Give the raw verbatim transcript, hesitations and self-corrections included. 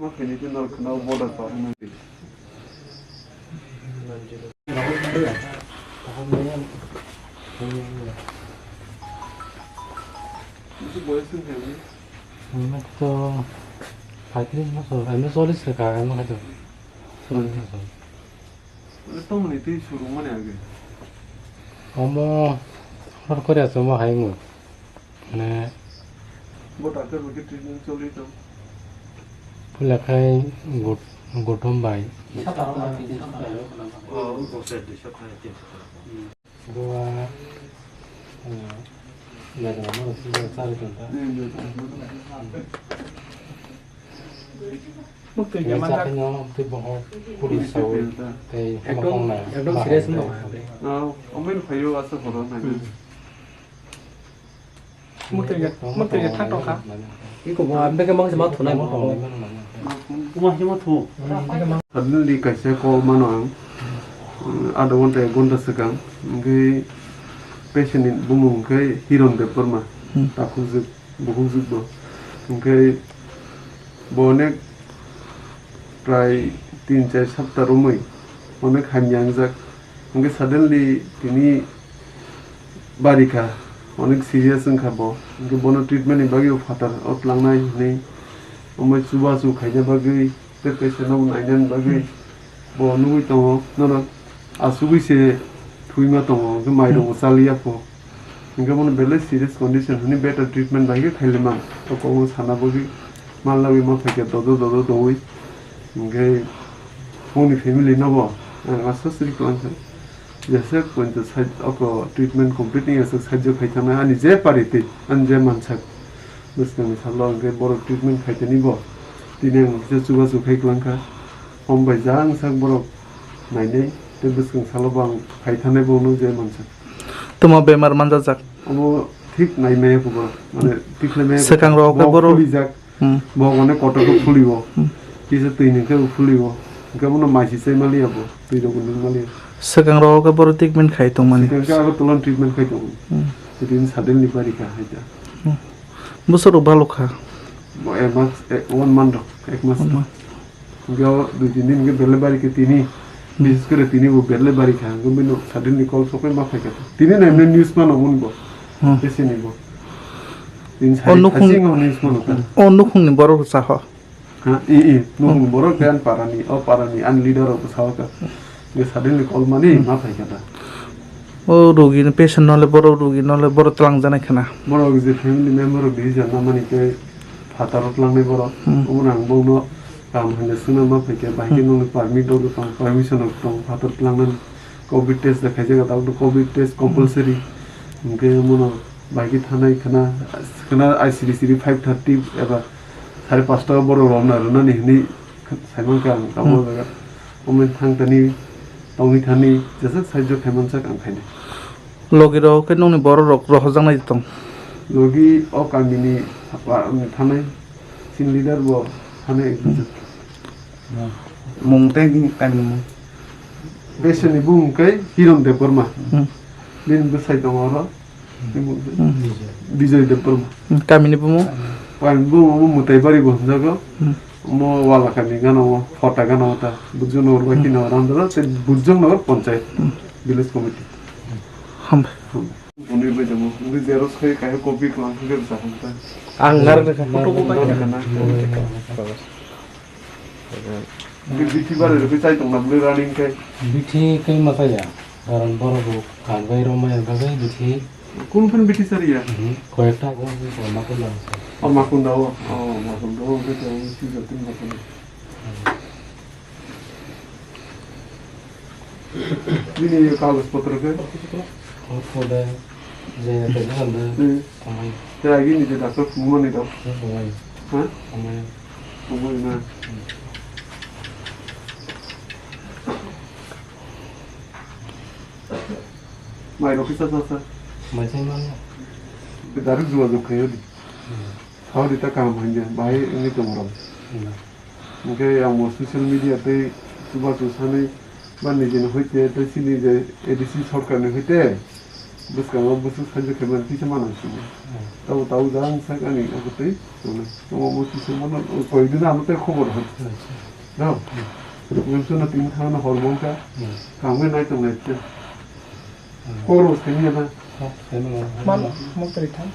Emne to paitrish bosor, emne chollish rwkha, emne khaito. Chollish bosor. Omo hor kore aswk omo hai wngwi. Mane bo doctor bai khe treatment choli tong. Puila khai got-, gothom bai. Oh, bosor dui sapta, tin sapta. Bo, ah, jaga no sida chari tong ta. Muktwi Tei khe manjak. Chakhe no tei boho police sawi tei Ekdom, mokong nai. Ekdom serious wng tong. Oh, omen phaio asa horo nai. Muktwi khe, muktwi khe thang tong kha. Iko bo ang beke mang se ma thunai mo. Kuma hima thu. Suddenly kaisa call mano ang. Adha ghonta, ek ghonta swkang. Hwnkhe patient ni bumung hwnkhe Hiron Debbarma. Hmm. Takhukjwk. Bukhukjwk bo. Hwnkhe bo onek prai tin char sapta romwi onek hamya wngjak. Hwnkhe suddenly tini barikha, onek serious wngkha bo. Hwnkhe bono treatment ni bagwi bo phatar o tlangnai hwnwi, omo chubachu khaina bagwi. Tei kaisa nogo nainani bagwi bo nugwi tongo, norok asugwi se thwima tongo, hwnkhe mairokbo chaliya pho. Hwnkhe bono belai serious condition hwnwi better treatment bai khe khailaiman. O kokno sana bagwi manlagwi ma phaikha dodo dodo dowi. Hwnkhe boni family nobo ang aswk siri kwlangkha. Jeswk poito side oko treatment complete wngya swk sahajyo khai thangna ani je pari twi ani je mansak. Bwskangni salo hwnkhe borok treatment khai tani bo. Tini ang kisa chubachu khai kwlangkha. Hom bai jang sak borok nainai tei bwskang salo bo ang khai thanai bo no je mansak. Tamo bemar manjajak? Omo thik nai maya khe borok. Mane thik khlai maya khe. Swkang rok khe bo borok. Phulijak. Hmm. Bo mane kotor khe phuliwo. Hmm. Kisa twi ni khe phuliwo. Hwnkhe bono maisi chai maliya bo. Twi rok nung maliya. Swkang rok khe borok treatment khai tongmani. Swkang khe Agartala treatment khai tongo. Hmm. Tini suddenly barikha hai da. Hmm. Bwswk rok balo kha? Bo ek mas, ek, one month rok, ek mas. One month. Hwnkhe o dui tin din hwnkhe belai barikha tini. Hmm. Bises kore tini bo belai barikha. Hwnkhe bini suddenly call sokhe ma phaikha. Tini na emne news mano boni bo. Hmm. Tei sini bo. Tini O sari nukhung, thasing o news mano kha. O nukhungni borok rok cha ho. Ha, i, i, nukhung borok khe ani parani, o parani, ani leader rok bwsa o khe. Nge suddenly call mani, hmm, ma phaikha da. O rugi ni patient no le borok, rugi no le borok twlang janai khna. Borok je family member rok di jan na mani khe phataro tlangnai borok. Hmm. Omo nang bokno kaham hwnwi swngna ma phaikha, bahai khe, hmm, nokni permit rok tong, permission rok tong, phatar tlangnani. Covid test da khaijak, tabuk covid test compulsory. Hmm. Hwnkhe omono bahai khe thanai khna, khna I C D C D five thirty eba sare panchta o borok romna rwnani hwnwi saimankha ang tabuk, hmm, o jaga. Omo thang thani, tongwi thani, jeswk sahajyo khai mansak ang khainai. Logi rok khe nokni borok rok rohorjaknai tong? Logi o kamini thanai, chini leader bo thanai. Hmm. Mung tei bini kamini mung? Beseni bumung khe Hiron Debbarma. Hmm. Bini bwsai tongo oro. Hmm. Bijoy Debbarma. Hmm, kamini bumung? Kamini bumung omo Mwtaibari bo hwnjago. Hmm. Omo Walakani gana o, Phota gana o ta. Bujong Nagar bai, hmm, khe no Ramdara, tei Bujong Nagar Panchayat, hmm, village committee. Hambai. Hambai. Boni bai tamo, boni xerox khai, khai copy klang khai bwsa hamta. Ang narwk rwkha. Photo bo bai. Narwk rwkha na. Bini bithi bare rwgwi chai tongna bwlwi running khai. Bithi khai ma chaya. Karon borok bo kangbai romai rwgwi bithi. Kun kun bithi chariya? Mhm. Koyekta. O Makunda o. O Makunda o. O Makunda o. Bithi o, bithi o, bithi o. Bini kagoj potro khe? Kok phoda, je tongmani da. Hmm. Tongmani. Tei agini je doctor phunukmani da? Hmm, tongmani. Ha? Tongmani. Tongmani na? Hmm. Mai rok kisa sa sa? Mai sai mano. Direct jogajog khaio di. Hmm. Sao di ta kaham hanja, bahai wngwi tong rok. Hmm. Hwnkhe ang bo social media tei chubachu sanwi ba nijini hoite tei chini je A D C sorkarni hoite Bwskango bwswk sanjak khe mani tisa manang sini. Tabo tabo jang sak ani ako tei tongnai. Tamo bo tisa mano koi dina ano tei khobor han. No. Bwswk no tin thang no hor mongka. Kangwi nai tongnai tei. Khobor bo sini na. Mano, mok tari thang.